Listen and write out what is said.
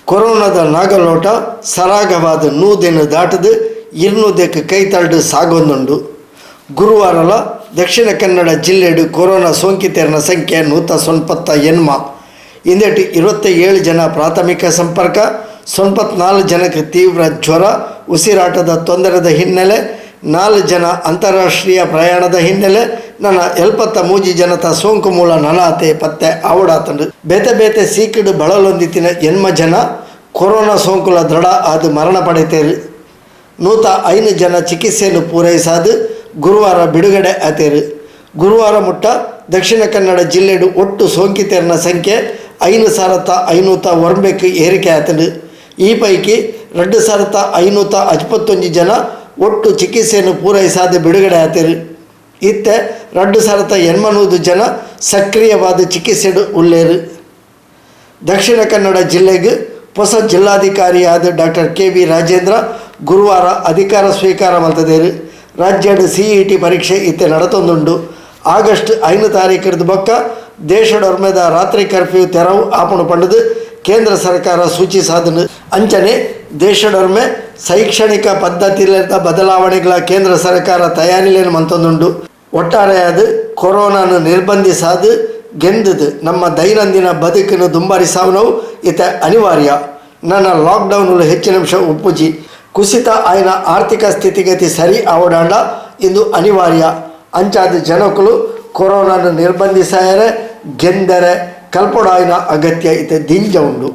ಕೊರೋನಾದ ನಾಗಲೋಟ ಸರಾಗವಾದ ನೂದೆನು ದಾಟದು ಇರ್ನೂದೆಕ್ ಕೈತಲ್ಡು ಸಾಗೊಂದುಂಡು. ಗುರುವಾರಲ Dakshina Kannada ಜಿಲ್ಲೆಡು corona ಸೋಂಕಿತೆರ್ನ ಸಂಖ್ಯೆ 198. ಇಂದೆಟ್ 27 ಜನ ಪ್ರಾಥಮಿಕ ಸಂಪರ್ಕ, 94 ಜನಕ್ಕೆ ತೀವ್ರ ಜ್ವರ, ಉಸಿರಾಟದ ತೊಂದರೆದ ಹಿನ್ನೆಲೆ, 4 ಜನ ಅಂತಾರಾಷ್ಟ್ರೀಯ ಪ್ರಯಾಣದ ಹಿನ್ನೆಲೆ, ನನ್ನ 73 ಜನತ ಸೋಂಕು ಮೂಲ ನನಾತೆ ಪತ್ತೆ ಆವಡಾತಂಡು. ಬೇತೆ ಬೇತೆ ಸೀಕಿಡು ಬಳಲೊಂದಿತ್ತಿನ 80 ಜನ ಕೊರೋನಾ ಸೋಂಕುಲ ದೃಢ ಆದು ಮರಣ ಪಡೆತೇರು. 105 ಜನ ಚಿಕಿತ್ಸೆಯನ್ನು ಪೂರೈಸಾದು ಗುರುವಾರ ಬಿಡುಗಡೆ ಆತೇರು. ಗುರುವಾರ ಮುಟ್ಟ ದಕ್ಷಿಣ ಕನ್ನಡ ಜಿಲ್ಲೆಡು ಒಟ್ಟು ಸೋಂಕಿತೆರ್ನ ಸಂಖ್ಯೆ 5509ಕ್ಕೆ ಏರಿಕೆ ಆತಂಡು. ಈ ಪೈಕಿ 2551 ಜನ ಒಟ್ಟು ಚಿಕಿತ್ಸೆಯನ್ನು ಪೂರೈಸಾದ ಬಿಡುಗಡೆ ಆತೇರು. ಇತ್ತೆ 2800 ಜನ ಸಕ್ರಿಯವಾದ ಚಿಕಿತ್ಸೆಡು ಉಲ್ಲೇರು. ದಕ್ಷಿಣ ಕನ್ನಡ ಜಿಲ್ಲೆಗೆ ಹೊಸ ಜಿಲ್ಲಾಧಿಕಾರಿಯಾದ doctor K V Rajendra ಗುರುವಾರ ಅಧಿಕಾರ ಸ್ವೀಕಾರ ಮಲ್ತದೇರು. ರಾಜ್ಯದ ಸಿಇಟಿ ಪರೀಕ್ಷೆ ಇತ್ತೆ ನಡತೊಂದುಂಡು. ಆಗಸ್ಟ್ 5 ತಾರೀಕಿರ್ದು ಬೊಕ್ಕ ದೇಶಡೊರ್ಮೆದ ರಾತ್ರಿ ಕರ್ಫ್ಯೂ ತೆರವು ಆಪಣು ಪಂಡದು ಕೇಂದ್ರ ಸರ್ಕಾರ ಸೂಚಿಸಾದನು. ಅಂಚನೆ ದೇಶಡೊರ್ಮೆ ಶೈಕ್ಷಣಿಕ ಪದ್ಧತಿಲಿದ್ದ ಬದಲಾವಣೆಗಳ ಕೇಂದ್ರ ಸರ್ಕಾರ ತಯಾರಿಲೇನು ಮಂತೊಂದುಂಡು. ಒಟ್ಟಾರೆಯಾದ ಕೊರೋನಾನು ನಿರ್ಬಂಧಿಸಾದು ಗೆಂದದು ನಮ್ಮ ದೈನಂದಿನ ಬದುಕನ್ನು ದುಂಬಾರಿಸಾವನವು ಇತ ಅನಿವಾರ್ಯ. ನನ್ನ ಲಾಕ್ಡೌನ್ ಹೆಚ್ಚಿನ ಅಂಶ ಉಪ್ಪುಜಿ. ಕುಸಿತ ಆಯ್ನ ಆರ್ಥಿಕ ಸ್ಥಿತಿಗತಿ ಸರಿ ಆವಡಾಂಡ ಇಂದು ಅನಿವಾರ್ಯ. ಅಂಚಾದ ಜನಕುಲು ಕೊರೋನಾನು ನಿರ್ಬಂಧಿಸಾಯರೆ ಗೆಂದರೆ ಕಲ್ಪೊಡಾಯ್ನ ಅಗತ್ಯ ಇತ ದಿಂಜ ಉಂಡು.